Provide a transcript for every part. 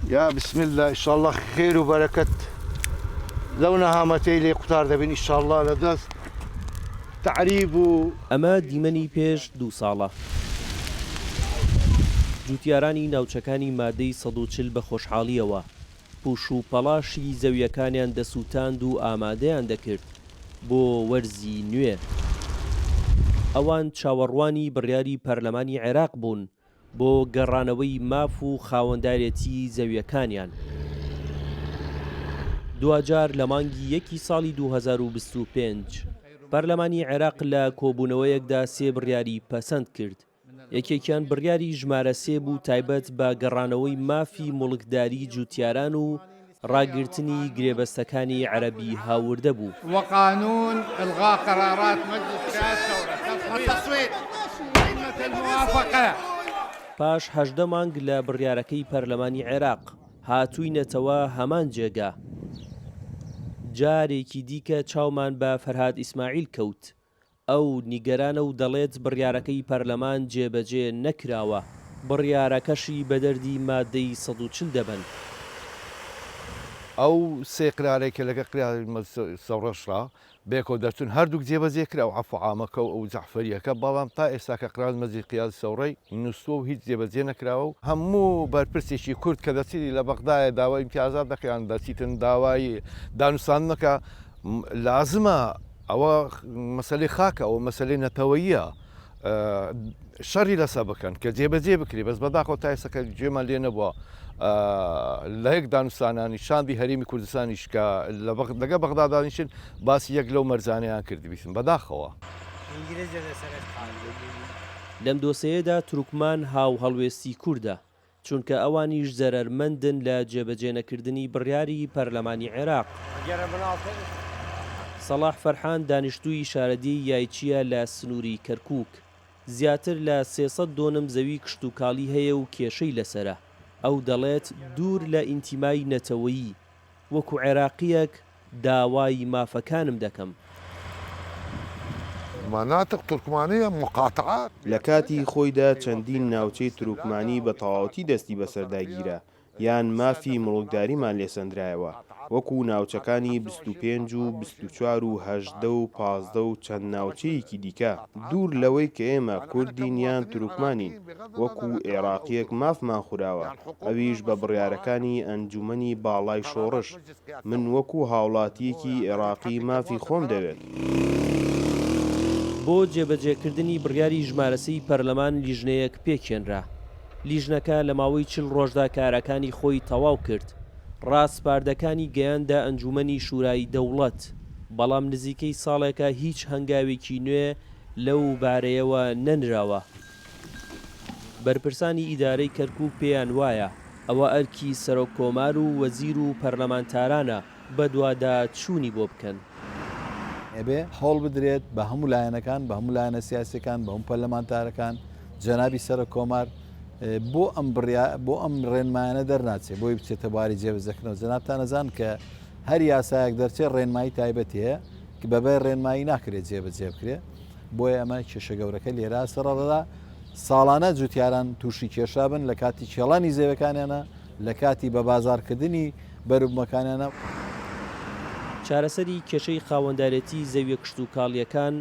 یا بسم اللە ئیشاڵڵا خێر و بەرەکەت لەو نەهامەتەی لێ قوتار دەبین ئیشاڵڵا لە دەست تەعریب و. ئەمە دیمەنی پێش دوو ساڵە. جوتیارانی ناوچەکانی مادەی 140 بە خۆشحاڵییەوە پوش و پەڵاشی زەویەکانیان دەسوتاند و ئامادەیان دەکرد بۆ وەرزی نوێ. ئەوان چاوەڕوانی بڕیاری پەرلەمانی عێراق بوون بۆ گەڕانەوەی ماف و خاوەندارێتی زەویەکانیان. دواجار لە مانگی یەکی ساڵی 2025 پەرلەمانی عێراق لە کۆبوونەوەیەکدا سێ بڕیاری پەسەند کرد، یەکێکیان بڕیاری ژمارە سێ بوو تایبەت بە گەڕانەوەی مافی موڵکداری جوتیاران و ڕاگرتنی گرێبەستەکانی عەرەبی هاوردە بوو. وقانون الغاء قرارات مجلس قيادة الثورة التصويت قمة الموافقة. پاش 18 مانگ لە بڕیارەکەی پەرلەمانی عێراق، هاتووینەتەوە هەمان جێگا. جارێکی دیکە چاومان بە فەرهاد ئیسماعیل کەوت، ئەو نیگەرانە و دەڵێت بڕیارەکەی پەرلەمان جێبەجێ نەکراوە، بڕیارەکەشی بە دەردی مادەی 140 دەبەن. ئەو سێ قرارەی کە لەگەڵ قراری مەجلس سەوڕەشرا بەیەکەوە دەرچوون هەردووک جێبەجێ کرا ئەو عەفو عامەکە و ئەو جەعفەرییەکە، بەڵام تا ئێستا کە قراری مەجلسی قیادی سەوڕەی نووستووە و هیچ جێبەجێ نەکراوە و هەموو بەرپرسێکی کورد کە دەچیت لە بەغدایە داوای ئیمتیازات دەکا یان دەچیتن داوای دانوستاندن دەکا لازمە ئەوە مەسەلەی خاکە، ئەوە مەسەلەی نەتەوەییە، شەڕی لەسەر بکەن کە جێبەجێ بکرێ، بەس بەداخەوە تا ئێستا کە گوێمان لێ نەبووە لە یەک دانوستانانی شاندی هەرێمی کوردستانیش کە لەگە بەغدا دانیشن باسی یەک لەو مەرجانەیان کردبیتن بەداخەوە. لەم دۆسێیەدا تورکمان هاوهەڵوێستی کوردە، چونکە ئەوانیش زەرەرمەندن لە جێبەجێنەکردنی بڕیاری پەرلەمانی عێراق. سەڵاح فەرحان دانیشتووی شارەدێی یایچییە لە سنووری کەرکووک، زیاتر لە 300 دۆنم زەوی کشتوکاڵی هەیە و کێشەی لەسەرە، ئەو دەڵێت دوور لە ئینتیمای نەتەوەیی، وەکو عێراقییەک داوای مافەکانم دەکەم. مناطق ترکمانیە مقاطعات. لە کاتی خۆیدا چەندین ناوچەی تورکمانی بە تەواوەتی دەستی بەسەردا گیرا یان مافی موڵکداریمان لێ سەندرایەوە وەکو ناوچەکانی 25 و 24 و 18 و 15 و چەند ناوچەیەکی دیکە. دوور لەوەی کە ئێمە کوردین یان تورکمانین وەکو ئێراقییەک مافمان خوراوە ئەویش بە بڕیارەکانی ئەنجومەنی باڵای شۆڕش. من وەکو هاوڵاتییەکی ئێراقی مافی خۆم دەوێت. بۆ جێبەجێکردنی بڕیاری ژمارە سێی پەرلەمان لیژنەیەک پێکهێنرا. لیژنەکە لە ماوەی 40 ڕۆژدا کارەکانی خۆی تەواو کرد، ڕاسپاردەکانی گەیاندە ئەنجوومەنی شورای دەوڵەت، بەڵام نزیکەی ساڵێکە هیچ هەنگاوێکی نوێ لەو بارەیەوە نەنراوە. بەرپرسانی ئیدارەی کەرکوک پێیان وایە ئەوە ئەرکی سەرۆک کۆمار و وەزیر و پەرلەمانتارانە بەدواداچوونی بۆ بکەن. ئەبێ هەوڵ بدرێت بە هەموو لایەنەکان، بە هەموو لایەنە سیاسیەکان، بە هەموو پەرلەمانتارەکان، جەنابی سەرۆک کۆمار بۆ ئەم بڕیا بۆ ئەم ڕێنمایانە دەرناچێ بۆی بچێتە بواری جێبەجێکردنەوە. جەنابتان ئەزان کە هەر یاسایەک دەرچێ ڕێنمایی تایبەتی هەیە کە بەبێ ڕێنمایی ناکرێت جێبەجێ بکرێ. بۆیە ئەمە کێشە گەورەکە لێرە سەرەڕدا ساڵانە جوتیاران تووشی کێشا بن لە کاتی کێڵانی زەویەکانیانە لە کاتی بە بازارکردنی بەروبمەکانیانە. چارەسەری کێشەی خاوەندارێتی زەویە کشتوکاڵییەکان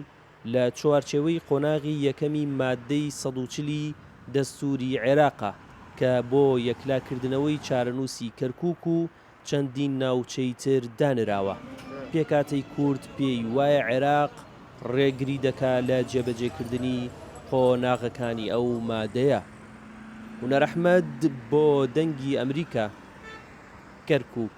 لە چوارچێوەی قۆناغی یەکەمی ماددەی 140 ی دەستووری عێراقە کە بۆ یەکلاکردنەوەی چارەنووسی کەرکووک و چەندین ناوچەی تر دانراوە. پێکهاتەی کورد پێی وایە عێراق ڕێگری دەکا لە جێبەجێکردنی قۆناغەکانی ئەو مادەیە. هونەر ئەحمەد بۆ دەنگی ئەمریکا، کەرکوک.